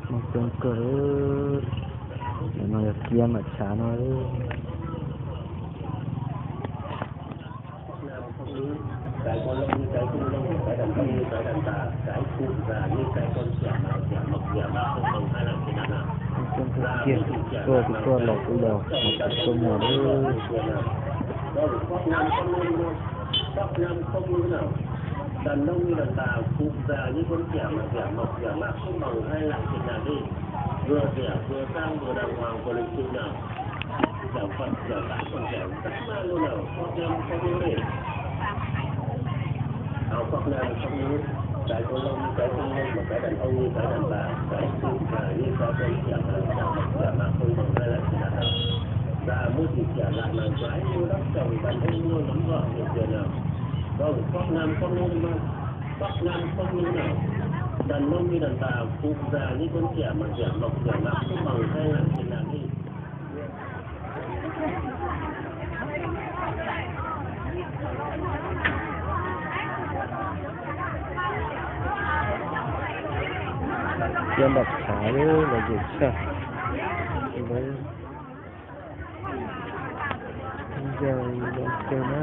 Muaj coob kawg li. Nim no yog kiab mam tshav no. Muaj coob kawg kiag, tuaj kuj tuaj los kuj los, tuaj muag lawm. Kiab nram tshav lawm, lom zem tshaj. Yog zoo kawg na.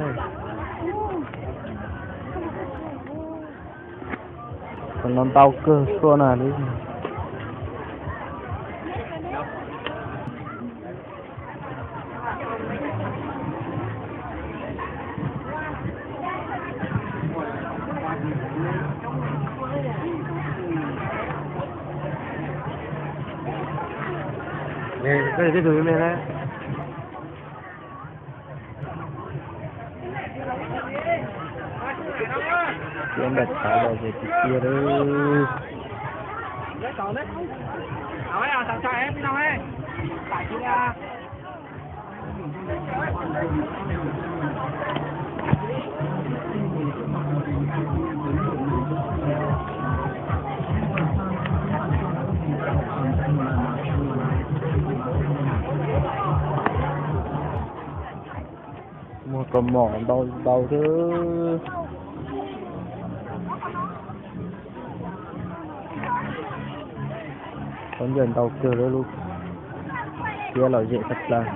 Qhov no ntau kawg tuaj na li. Kiab nram tshav los zem tiag tiag li. Muag kaus mom ntau ntau thiab. Khaub ncaws ntau kawg li, lub kiab lom zem tshaj plaws.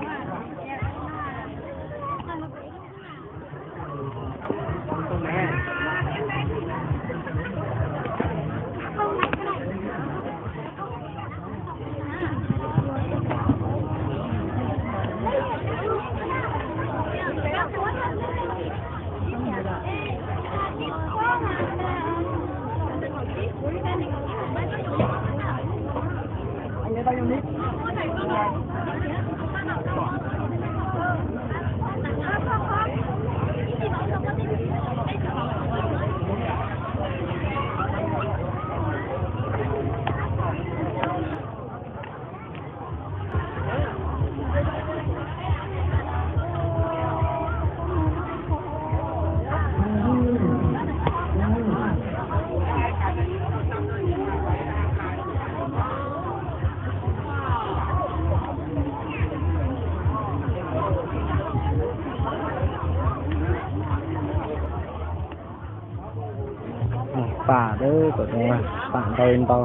Pam, tom no pam ntau ntau,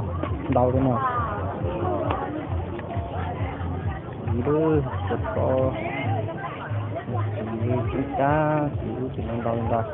ntau li no. Txiv lub, cov tod, txiv lub cab, txiv lub tsis ntau ntau.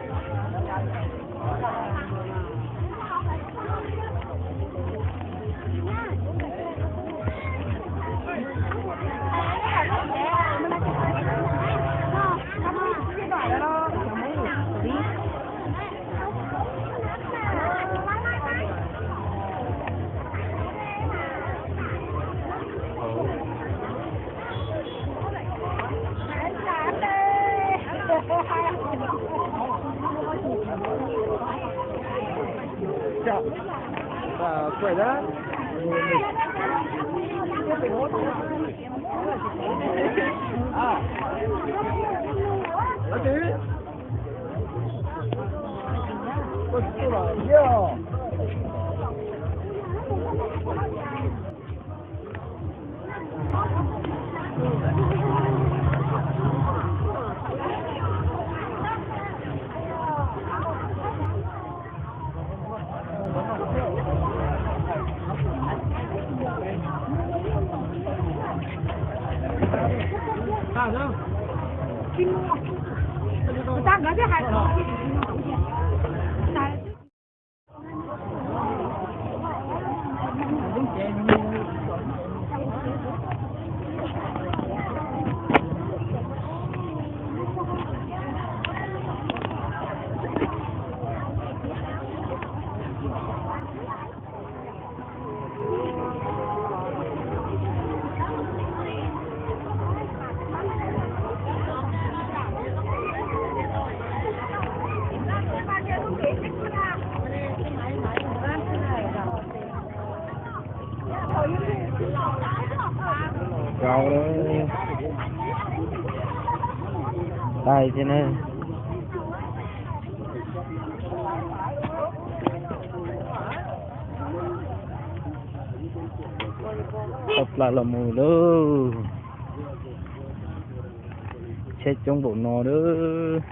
Rau, tai thiab na. Tau plas los mus lauj. Tsheb coob npaum no lauj.